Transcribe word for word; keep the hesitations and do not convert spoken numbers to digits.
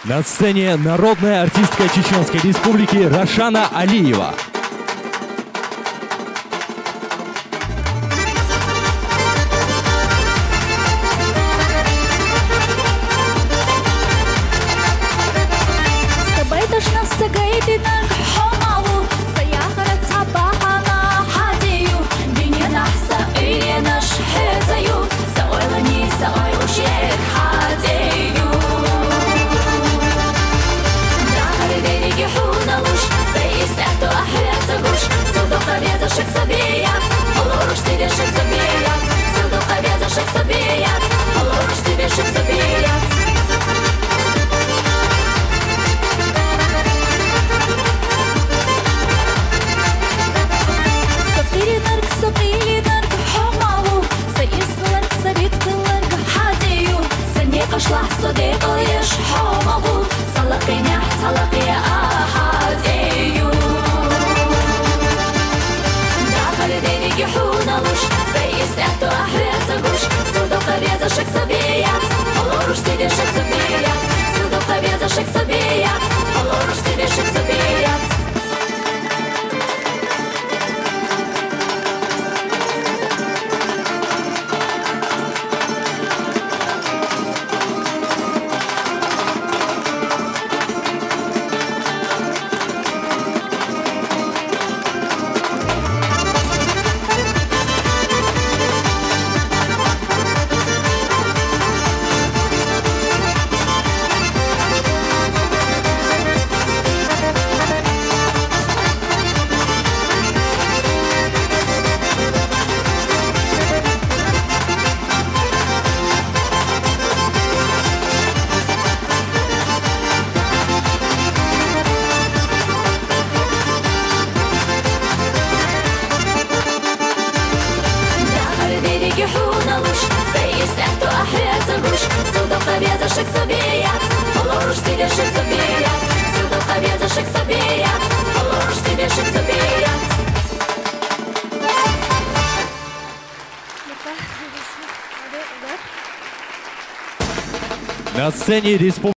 На сцене народная артистка Чеченской Республики Рашана Алиева. Сабайташна сагайтинаг хомалу, саяхара цабахана хадию, динена са иренаш хезаю, са ойлани, са ой ушек хадию. Дахар дериги хуналуш, са ис эту ахвет загуш, су духове за шек собеят, луруш тебе шек собеят, су духове за шек собеят, луруш тебе шек собеят. Сапиринарг, сапиринарг хомалу, са искаларг, са рицкаларг хадию, са некашлах, са декалеш хомалу, са лакинях, са лакия ахадию. Дахар дериги хуналуш, са ис эту ахвет загуш, су духове за шек собеят, луруш тебе шек собеят, су духове за шек собеят, луруш тебе шек собеят. Дахар дериги хуналуш, са ис эту ахвет загуш, су духове за шек собеят, луруш тебе шек собеят, су духове за шек собеят, луруш тебе шек собеят. На сцене республики